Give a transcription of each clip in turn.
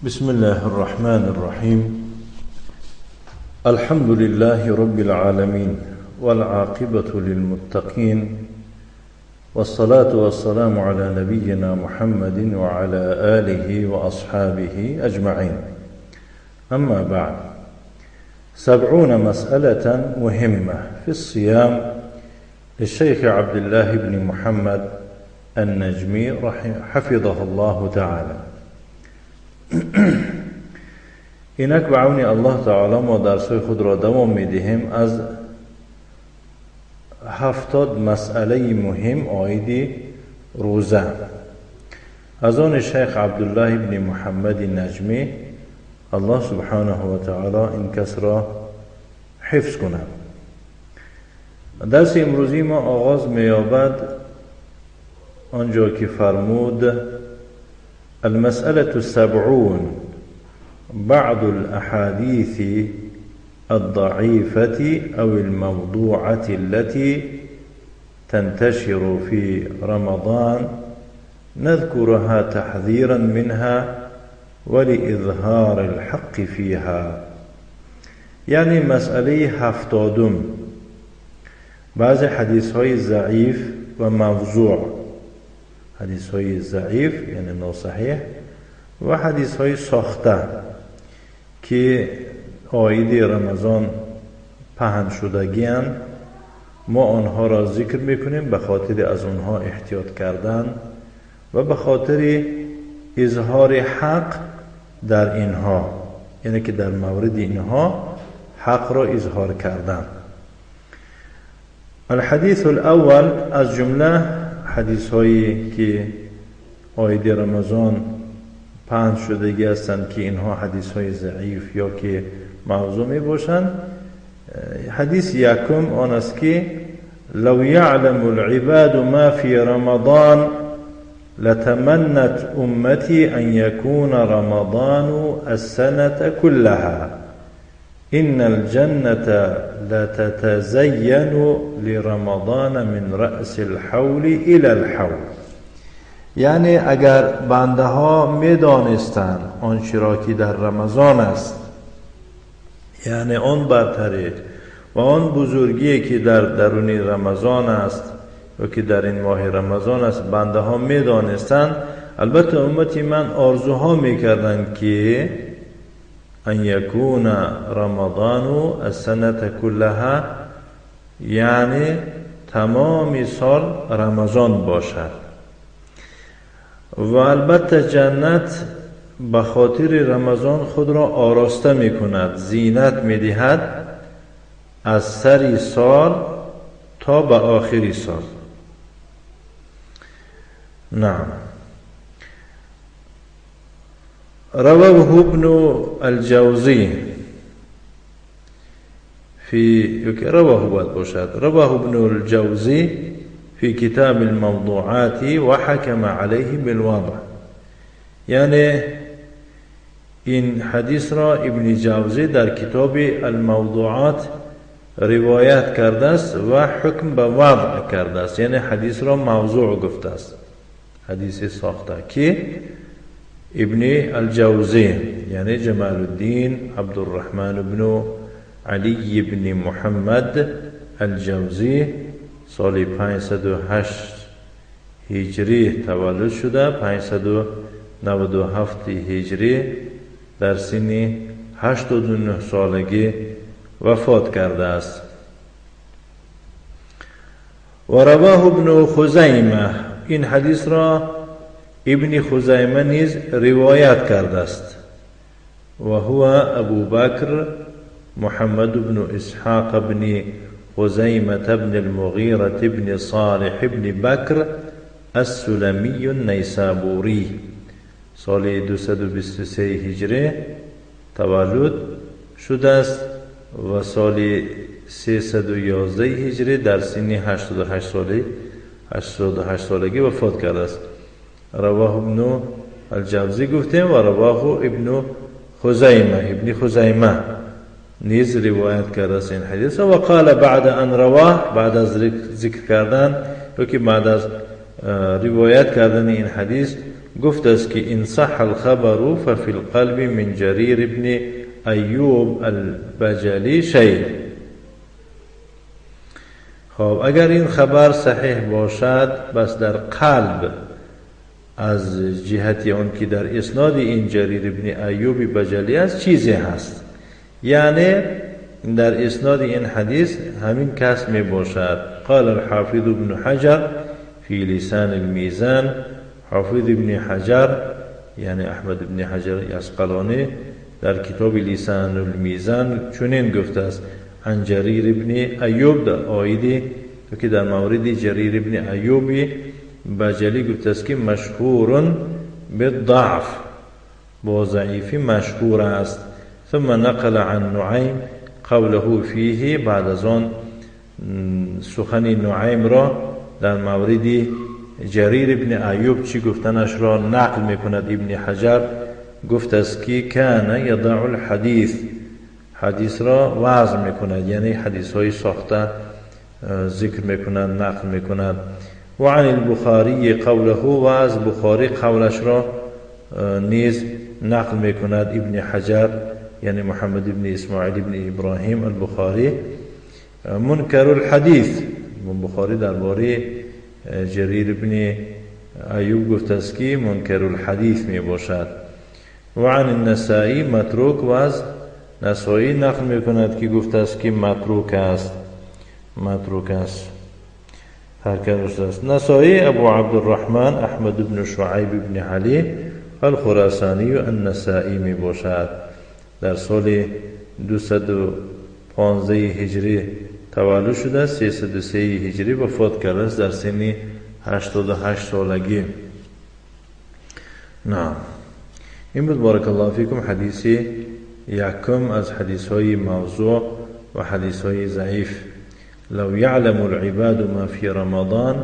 بسم الله الرحمن الرحيم. الحمد لله رب العالمين، والعاقبة للمتقين، والصلاة والسلام على نبينا محمد وعلى آله وأصحابه أجمعين. أما بعد، 70 مسألة مهمة في الصيام للشيخ عبد الله بن محمد النجمي حفظه الله تعالى. اینک به عون الله تعالی ما درس‌های خود را دوام می‌دهیم از 70 مسئله مهم عاید روزه از آن شیخ عبدالله بن محمد نجمی، الله سبحانه و تعالی این کس را حفظ کند. درس امروزی ما آغاز می‌یابد آنجا که فرمود: المسألة 70 بعض الأحاديث الضعيفة أو الموضوعة التي تنتشر في رمضان نذكرها تحذيرا منها ولإظهار الحق فيها. یعنی مسئله 70، بعض حدیث های ضعیف و موضوع، حدیث های ضعیف یعنی ناصحیح و حدیث های ساخته که عاید رمضان پهن شدگی، ما آنها را ذکر میکنیم به خاطر از آنها احتیاط کردن و به خاطر اظهار حق در اینها، یعنی که در مورد اینها حق را اظهار کردن. الحدیث الاول، از جمله حدیث هایی که عاید رمضان پهن شدگی هستند که اینها حدیث های ضعیف یا که موضوع می باشند، حدیث یکم آن است که لو یعلم العباد ما فی رمضان لتمنت امتی ان یکون رمضان السنة كلها ان الجنة لتتزین لرمضان من رأس الحول الى الحول. یعنی اگر بنده ها می دانستند آنچه را که در رمضان است، یعنی آن برتری و آن بزرگی که در درون رمضان است و که در این ماه رمضان است، بنده ها می دانستند، البته امتی من آرزوها می کردند که ان یکون رمضان السنة كلها، یعنی تمام سال رمضان باشد. و البته جنت به خاطر رمضان خود را آراسته می کند، زینت می دهد از سر سال تا به آخر سال. نعم. رواه ابن الجوزی في رواه باید باشد، رواه ابن الجوزی في كتاب الموضوعات وحكم عليه بالوضع. یعنی این حدیث را ابن جوزی در کتاب الموضوعات روایت کرده است و حکم به وضع کرده است، یعنی حدیث را موضوع گفته است، حدیث ساخته که ابن الجوزی یعنی جمال الدین عبدالرحمن بن علی بن محمد الجوزی سال 508 هجری تولد شده، 597 هجری در سن 89 سالگی وفات کرده است. و رواه ابن خزیمه، این حدیث را ابن خزیمه نیز روایت کرده است. و هو ابو بکر محمد بن اسحاق بن خزیمة بن المغیرة بن صالح بن بکر السلمی النیسابوری، سال 223 هجری تولد شده است و سال 311 هجری در سن 88 سالگی وفات کرده است. رواه ابن الجوزی گفتیم و رواه ابن خزیمه، ابن خزیمه نیز روایت کرده است این حدیث. و قال بعد ان رواه، بعد از ذکر کردن یا که بعد از روایت کردن این حدیث گفت است که إن صح الخبر ففي القلب من جرير بن أيوب البجلی شيء. خب اگر این خبر صحیح باشد، بس در قلب از جهت آن که در اسناد این جریر ابن ایوب بجلی است چیزی هست، یعنی در اسناد این حدیث همین کس می باشد. قال الحافظ ابن حجر في لسان الميزان، حافظ ابن حجر یعنی احمد ابن حجر عسقلانی در کتاب لسان المیزان چنین گفته است عن جریر ابن ایوب، در آیدی که در مورد جریر ابن ایوب بجلی گفته است که مشهور بالضعف، با ضعیفی مشهور است. ثم نقل عن نعیم قوله فیه، بعد از آن سخن نعیم را در مورد جریر ابن ایوب چی گفتنش را نقل میکند. ابن حجر گفت است که کان یضع الحدیث، حدیث را وضع میکند، یعنی حدیث های ساخته ذکر میکند، نقل میکند. و عن البخاری قوله، و از بخاری قولش را نیز نقل میکند ابن حجر، یعنی محمد ابن اسماعیل ابن ابراهیم البخاری. منکر الحدیث، بخاری درباره جریر ابن ایوب گفت است که منکر الحدیث می باشد. و عن النسائی متروک، و از نسائی نقل میکند که گفته است که متروک است، متروک است، هرکس است. نسائی ابو عبدالرحمن احمد بن شعیب بن علی الخراسانی النسائی می باشد. در سال 215 هجری تولد شده، 303 هجری وفات کرده است در سن 88 سالگی. نعم، این بود بارک الله فیکم حدیث یکم از حدیث های موضوع و حدیث های ضعیف. لو يعلم العباد ما في رمضان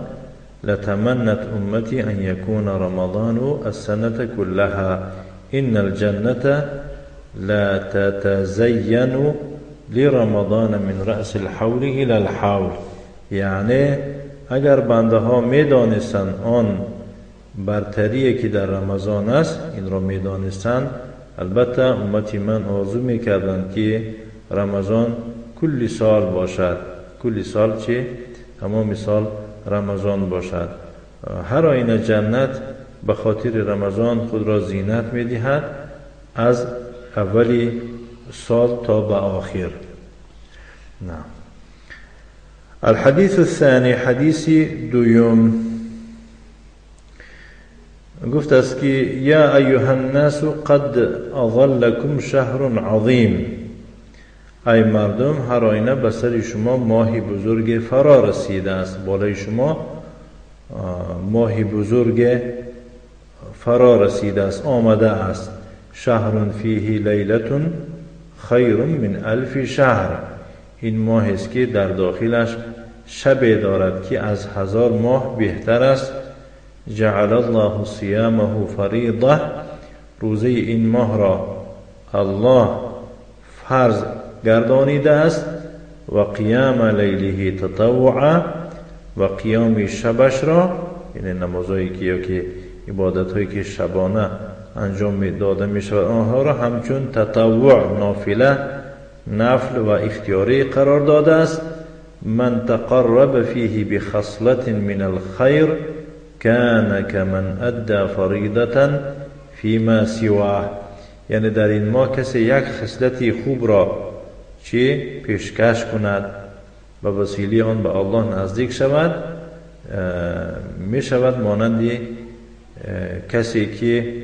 لتمنت أمتي أن يكون رمضان السنة كلها إن الجنة لا تتزين لرمضان من رأس الحول إلى الحول. یعنی اگر بنده ها میدانستند آن برتری که در رمضان است، این را میدانستند، البته امتی من آرزو میکردند که رمضان کلی سال باشد، کلی سال چه؟ تمام سال رمضان باشد. هر آینه جنت به خاطر رمضان خود را زینت میدهد از اولی سال تا به آخر. نه. الحديث الثاني، حدیث دوم گفت است که یا ایها الناس قد اظلکم شهر عظیم، ای مردم هر آینه به سر شما ماهی بزرگ فرا رسیده است، بالای شما ماهی بزرگ فرا رسیده است، آمده است. شهر فیه لیلة خیر من الف شهر، این ماه است که در داخلش شب دارد که از 1000 ماه بهتر است. جعل الله صیامه فریضه، روزه این ماه را الله فرض گردانیده است. و قیام لیله تطوعا، و قیام شبش را، یعنی نمازهایی که یا که عبادتهایی که شبانه انجام داده می شود، آنها را همچون تطوع، نافله، نفل و اختیاری قرار داده است. من تقرب فیه بخصلة من الخیر کان کمن ادى فریضة فیما سواه، یعنی در این ماه کسی یک خصلت خوب را چی پیشکش کند، به وسیله آن به الله نزدیک شود، می شود مانند کسی که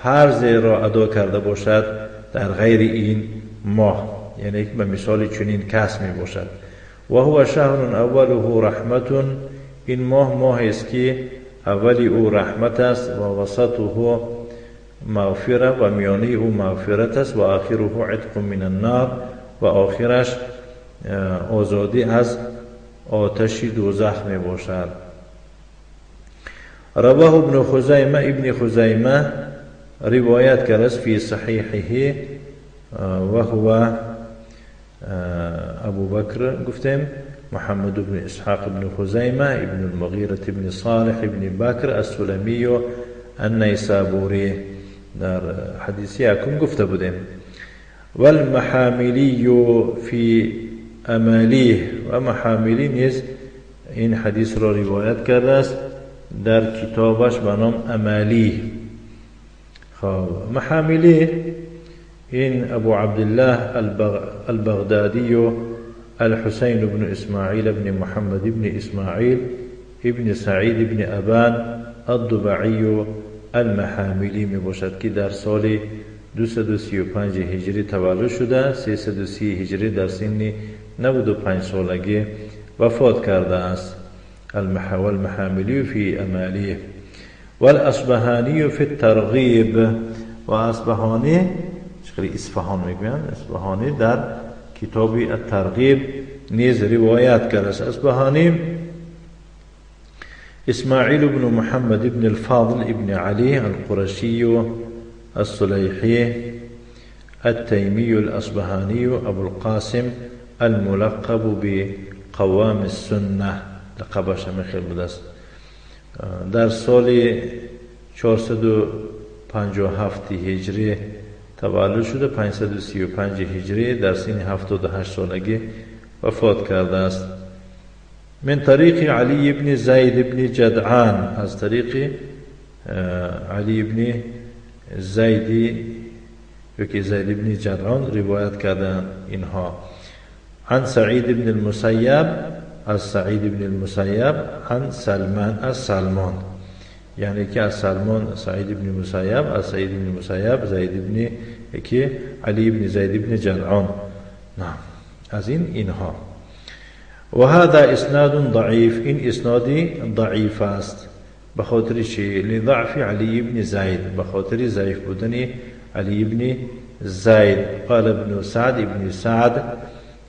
فرض را ادا کرده باشد در غیر این ماه، یعنی به مثال چنین کس می باشد. و هو شهر اوله رحمت، این ماه ماه است که اولی او رحمت است، و وسطه مغفره و میانه او مغفرت است، و آخره عتق من النار، و آخرش آزادی از آتش دوزخ می باشد. رواه ابن خزیمه، ابن خزیمه روایت کرده است فی صحیحه و هو ابو بکر گفتیم محمد بن اسحاق بن خزیمه ابن المغیرة بن صالح بن بکر السلمی النيسابوري در حدیث یکم گفته بودیم. والمحاملی فی امالیه، و محاملی نیز این حدیث را روایت کرده است در کتابش به نام امالی. خب محاملی این ابو عبدالله البغدادی الحسین بن اسماعیل بن محمد بن اسماعیل ابن سعید بن ابان الضبعی المحاملی می باشد که در سال 235 هجری تولد شده، 330 هجری در سن 95 سالگی وفات کرده است. والمحاملی فی امالیه. والاصبهانی فی الترغیب، و اصبهانی چقدر اصفهان میگویند، اصفهانی در کتاب الترغیب نیز روایت کرده است. اصفهانی اسماعیل بن محمد بن الفاضل بن علی القرشی الصليحي التيمي الأصبهاني أبو القاسم الملقب بقوام السنة، لقبش میخیل بوده است. در سال 457 هجری تولد شده، 535 هجری در سن 78 سالگی وفات کرده است. من طریق علی بن زید بن جدعان، از طریق علی بن زیدی یکی زید بن جدعان روایت کردن اینها. عن سعید بن المسیب، از سعید بن المسیب عن سلمان، از سلمان، یعنی که از سلمان سعید بن المسیب، از سعید بن المسیب زید بن یکی علی بن زید بن جدعان. نعم از این اینها. و هذا اسناد ضعیف، این اسنادی ضعیف است. بخاطر چی؟ لضعف علی بن زید، بخاطر ضعیف بودن علی بن زید. قال ابن سعد، ابن سعد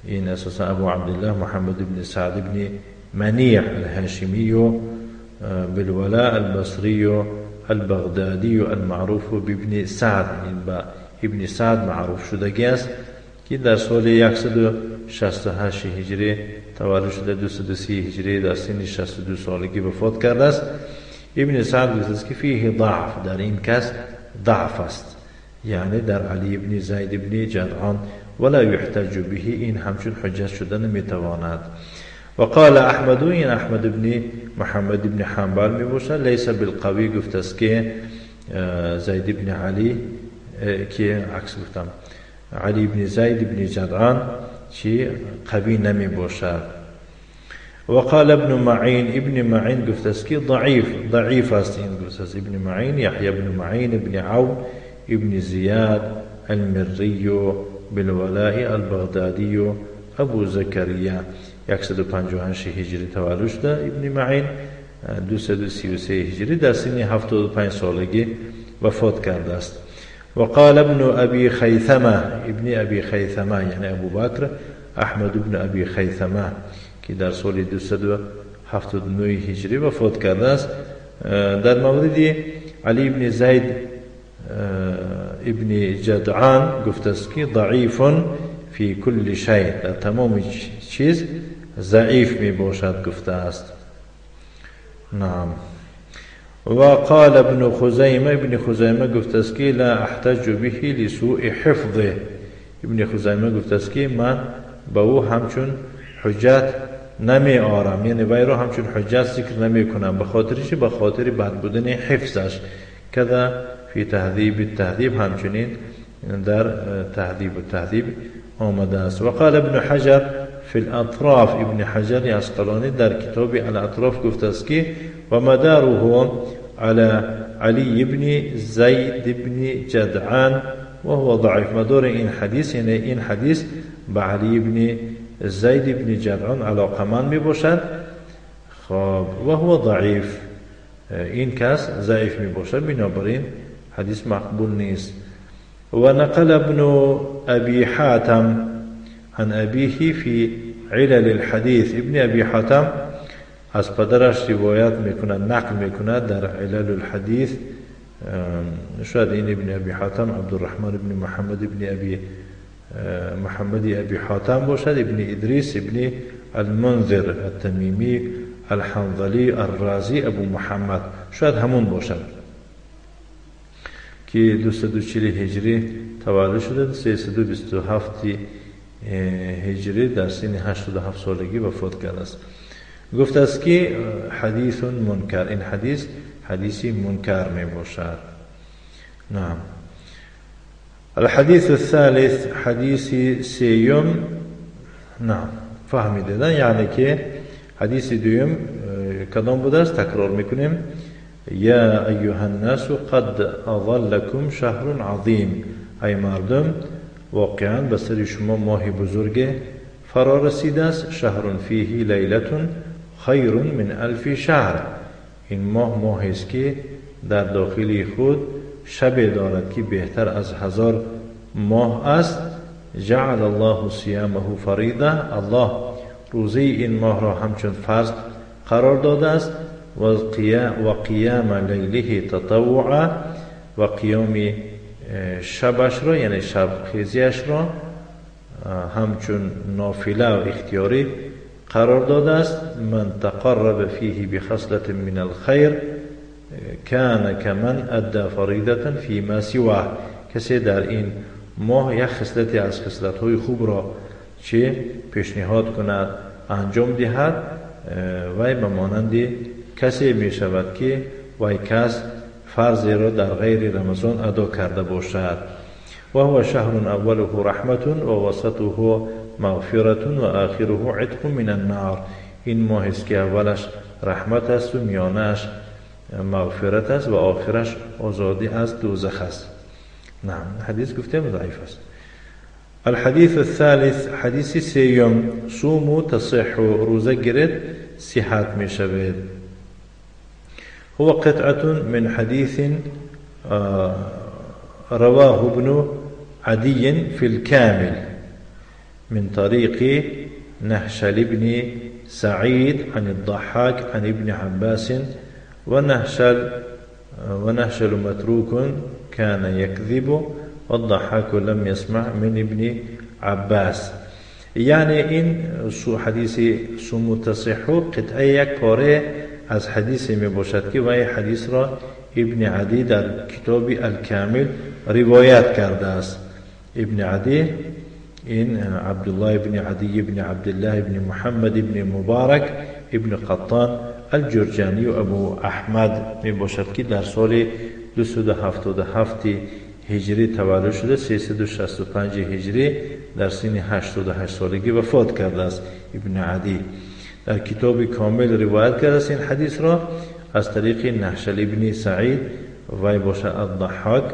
این اساسا ابو عبدالله محمد بن سعد بن منیع الهاشمی بالولاء البصری البغدادی المعروف بابن سعد، این با ابن سعد معروف شده است که در سال 168 هجری تولد شده، 230 هجری در سن 62 سالگی وفات کرده است. ابن سعد گفته است که فیه ضعف، در این کس ضعف است، یعنی در علی بن زید بن جدعان، ولا یحتج به، این همچون حجت شده نمیتواند. وقال احمد، این احمد بن محمد بن حنبل میباشد، لیس بالقوی، گفته است که زید بن علی که عکس گفتم علی بن زید بن جدعان چی قوی نمی باشد. وقال ابن معین، ابن معین گفته است که ضعیف، ضعیف است. این گفته است ابن معین، یحیی بن معین ابن عون ابن زیاد المری بالولاء البغدادی ابو زکریا، 158 هجری تولد شده ابن معین، 233 هجری در سن 75 سالگی وفات کرده است. وقال ابن ابی خیثمه، ابن ابی خیثمه یعنی ابو بکر احمد ابن ابی خیثمه که در سال 279 هجری وفات کرده است، در مورد علی بن زید ابن جدعان گفته است که ضعیف فی کل شیء، در تمام چیز ضعیف می باشد گفته است. نعم. وقال ابن خزیمه، ابن خزیمه گفته است که لا احتج به لسوء حفظه، ابن خزیمه گفته است که من به او همچون حجت نمی آرم، یعنی وی را همچون حجت ذکر نمی کنم، به خاطر چی؟ به خاطر بد بودن حفظش. کذا فی تهذیب التهذیب، همچنین در تهذیب التهذیب آمده است. وقال ابن حجر فی الاطراف، ابن حجر عسقلانی در کتاب الاطراف گفته است که و مداره على علی بن زید بن جدعان وهو ضعیف. مدار این حدیث، یعنی این حدیث به علی بن زید بن جدعان علاقمند می باشد. خب وهو ضعیف، این کس ضعیف می باشد، بنابراین حدیث مقبول نیست. و نقل ابن ابی حاتم عن ابیه فی علل الحدیث، ابن ابی حاتم از پدرش روایت میکند، نقل میکند در علل الحدیث. شاید این ابن ابی حاتم عبدالرحمن ابن محمد ابن ابی محمد ابی حاتم باشد، ابن ادریس ابن المنذر التمیمی الحنظلی الرازی ابو محمد، شاید همون باشد. که 240 هجری تولد شده، 327 هجری در سن 87 سالگی وفات کرده است. گفت است که حدیث منکر، این حدیث حدیثی منکر می باشد. نعم. الحديث الثالث حدیث سیوم. نعم فهمیده، یعنی که حدیث دوم کدام بوده است؟ تکرار میکنیم. یا ایها الناس قد اظلکم شهر عظیم، ای مردم واقعا به سر شما ماه بزرگ فرا رسیده است. شهر فیه لیلة خیر من الف شهر، این ماه ماهی است که در داخل خود شب دارد که بهتر از 1000 ماه است. جعل الله صیامه فریضه، الله روزه این ماه را همچون فرض قرار داده است. و قیام لیله تطوعا، و قیام شبش را یعنی شب خیزیش را همچون نافله و اختیاری قرار داده است. من تقرب فیه بخصلة من الخیر کان کمن ادى فریضة فیما سواه، کسی در این ماه یک خصلتی از خصلت‌های خوب را چه پیشنهاد کند انجام دهد، وی به مانند کسی می شود که وی کس فرضی را در غیر رمضان ادا کرده باشد. و هو شهر اوله رحمة و وسطه مغفرة و آخره عتق من النار، این ماه است که اولش رحمت است و میانش مغفرت است و آخرش آزادی از دوزخ است. نعم حدیث گفتیم ضعیف است. الحديث الثالث حدیث سیوم، صوموا تصحوا، روزه گیرید صحت می شوید. هو قطعة من حديث رواه ابن عدي في الكامل من طريق نهشل بن سعيد عن الضحاك عن ابن عباس، ونهشل متروك كان يكذب والضحاك لم يسمع من ابن عباس. یعنی این حدیث صوموا تصحوا قطعه یک پاره از حدیث می باشد که وی حدیث را ابن عدی در کتاب الکامل روایت کرده است. ابن عدی این عبدالله ابن عدی ابن عبدالله ابن محمد ابن مبارک ابن قطان الجرجانی و ابو احمد می باشد که در سال 277 هجری تولد شده، 365 هجری در سن 88 سالگی وفات کرده است. ابن عدی در کتاب کامل روایت کرده است این حدیث را از طریق نهشل ابن سعید وی باشه الضحاک،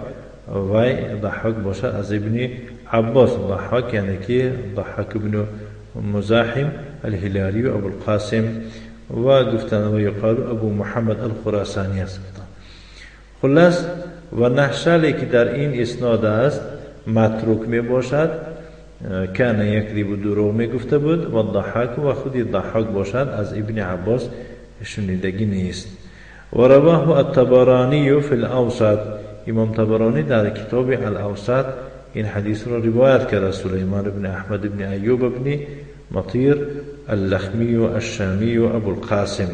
وی ضحاک باشه از ابن عباس. ضحاک یعنی که ضحاک ابن مزاحم الهلالی و ابو القاسم و گفتن و یقال ابو محمد الخراسانی است. خلاص و نهشلی که در این اسناد است متروک می باشد، کان یکذب دروغ می گفته بود، و ضحاک و خودی ضحاک باشد از ابن عباس شنیدگی نیست. و رواه الطبرانی فی الاوسط، امام طبرانی در کتاب الاوسط این حدیث را روایت کرده. سلیمان بن احمد بن ایوب بن مطیر اللخمی الشامی ابو القاسم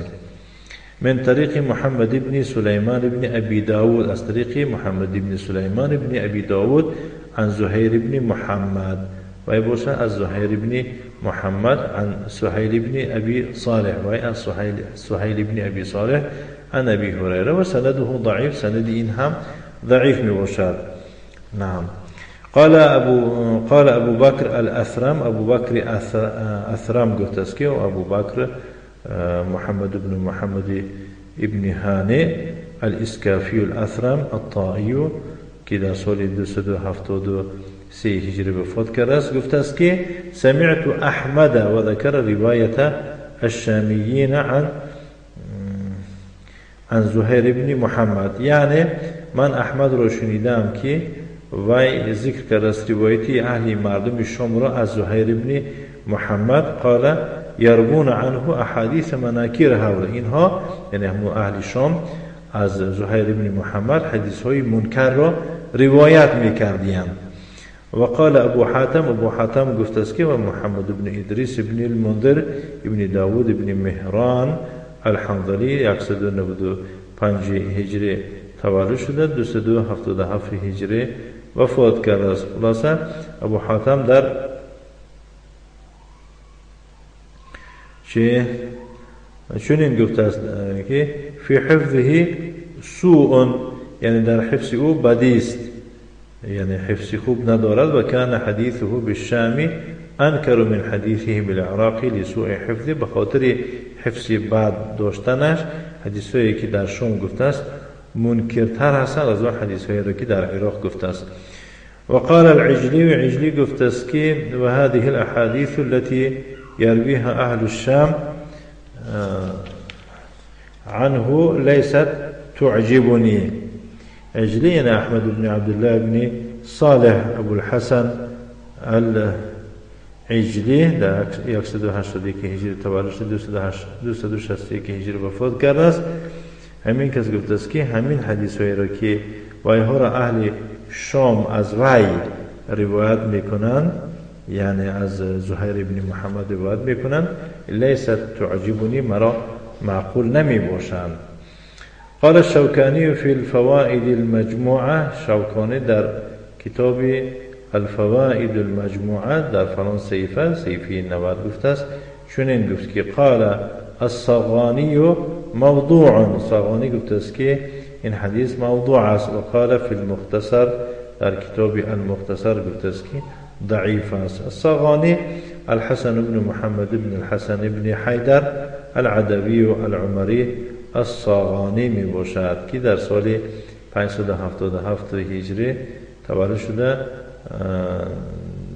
من طریق محمد بن سلیمان بن ابی داود، از طریق محمد بن سلیمان بن ابی داود عن زهیر بن محمد، و باشه از زهیر بن محمد عن سهیل بن ابی صالح، و از سهیل بن ابی صالح عن ابی هریره، و سنده ضعیف، سند این هم ضعیف می باشد. نعم. قال ابو بکر الاثرم، ابو بکر اثرم گفت است که ابو بکر محمد بن محمد ابن هاني الاسکافی الاثرم الطائي که در سال 273 هجری وفات کرده است، گفته است که سمعت احمد و ذکر روایت الشامیین عن زهیر بن محمد، یعنی من احمد را شنیدم که وی ذکر کرده است روایتی اهل مردم شام را از زهیر بن محمد. قال یروون عنه احادیث مناکیر هؤلاء، اینها یعنی هم اهل شام از زهیر بن محمد حدیث های منکر را روایت میکردند. و قال ابو حاتم، ابو حاتم گفت است که و محمد بن ادریس بن المنذر ابن داود بن مهران الحنظلی 195 هجری تولد شده، 277 هجری وفات کرده است. خلاصه ابو حاتم در چه چنین گفته است که فی حفظه سوء، یعنی در حفظ او بدی است، یعنی حفظ خوب ندارد. و کان حدیثه بالشام انکر من حدیثه بالعراق لسوء حفظه، به خاطر حفظ بد داشتنش حدیث هایی که در شام گفته است منکرتر هستند از آن حدیث هایی را که در عراق گفته است. وقال العجلی، عجلی گفته است که و هذه الاحادیث التي يرويها اهل الشام عنه ليست تعجبني. عجلی یعنی احمد بن عبدالله بن صالح ابو الحسن العجلی در 181 هجری تولد شده، 261 هجری وفات کرده است. همین کس گفته است که همین حدیث هایی را که وایها را اهل شام از وی روایت میکنند، یعنی از زهیر بن محمد روایت میکنند، لیست تعجبنی، مرا معقول نمی باشند. قال الشوكاني في الفوائد المجموعة، شوکانی در کتاب الفوائد المجموعة در فلان صحیفه، صحیفه 90 گفته است، چنین گفت که قال الصغانی موضوع، صغانی گفته است که این حدیث موضوع است. و قال فی المختصر، در کتاب المختصر گفته است که ضعیف است. الصغانی الحسن بن محمد بن الحسن بن حیدر العدوی العمری الصاغانی می باشد که در سال 577 هجری تولد شده،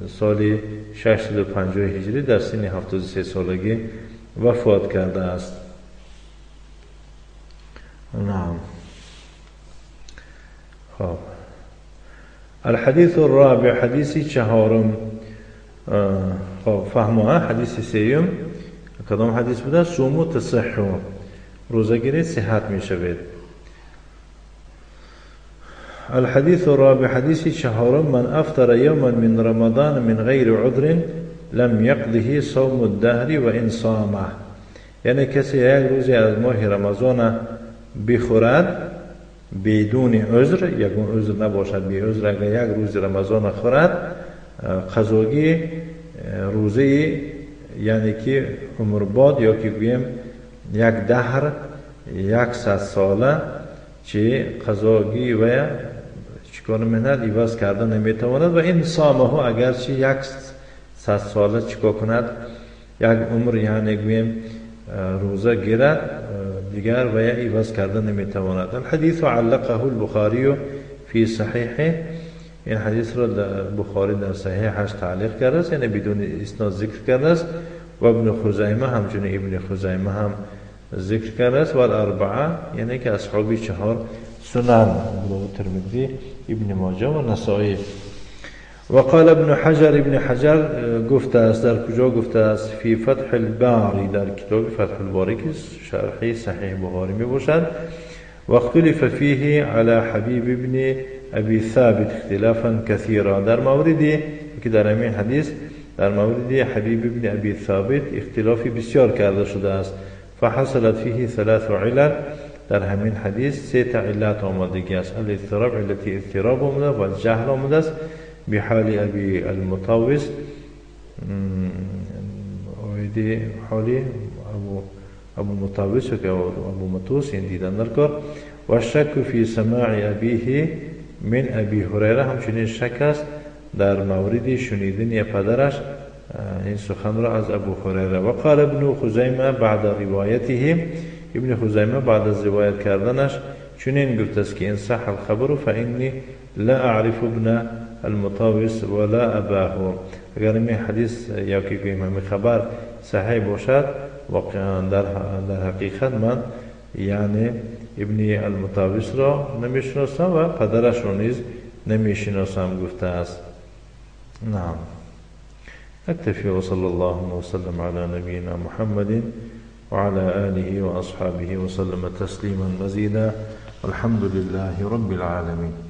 سال 650 هجری در سن 73 سالگی وفات کرده است. نعم. خب الحديث الرابع، حدیث چهارم. خب فهموها. حدیث سیوم کدام حدیث بوده؟ صوموا تصحوا، روزه گیری صحت می شوید. الحديث الرابع، حدیث چهارم: من افطر یوما من رمضان من غیر عذر لم يقضه صوم الدهر و ان صامه. یعنی کسی یک روزی از ماه رمضان بخورد بدون عذر، یک عذر نباشد، بی عذر اگر یک روز رمضان خورد، قضاگی روزه یعنی که عمر باد یا که گوییم یک دهر 100 ساله چه قضاگی و چیکار میکند عوض کرده نمیتواند. و این صامه اگرچه 100 ساله چیکار کند، یک عمر یعنی گوییم روزه گیرد دیگر و عوض کرده نمیتواند. الحدیث علقه البخاری فی صحیحه، این حدیث را بخاری در صحیحش تعلیق کرده است، یعنی بدون اسناد ذکر کرده است. و ابن خزیمه، همچنین ابن خزیمه هم ذکر کرده است. و الاربعه یعنی که اصحابی چهار سنن، ابو ترمذی، ابن ماجه و نسائی. و قال ابن حجر، ابن حجر گفته است، در کجا گفته است؟ فی فتح الباری، در کتاب فتح الباری که شرح صحیح بخاری می باشد. و اختلف فیه علی حبیب ابن ابی ثابت اختلافا کثیرا، در موردی که در همین حدیث در مورد حبیب ابن ابی ثابت اختلافی بسیار کرده شده است. فحصلت فیه ثلاث علل، در همین حدیث سه تا علت آمدگی است. الاضطراب، علت اضطراب آمده و جهل آمده است به حال ابی المطوس، آیده حالی ابو مطوس که ابو مطوس این دیدن در کار. و شک فی سماع ابیه من ابی هریره، همچنین شک است در مورد شنیدن پدرش این سخن را از ابو هریره. و قال ابن خزیمه بعد روایته، ابن خزیمه بعد از روایت کردنش چنین گفته است که ان صح الخبر فانی لا اعرف ابن المطاوس ولا اباه. اگر این حدیث یا که گوییم همین خبر صحیح باشد، واقعا در حقیقت من یعنی ابن المطاوس را نمیشناسم و پدرش را نیز نمیشناسم گفته است. نعم. نكتفي وصلى الله وسلم على نبينا محمد وعلى آله وأصحابه وسلم تسليما مزيدا، والحمد لله رب العالمين.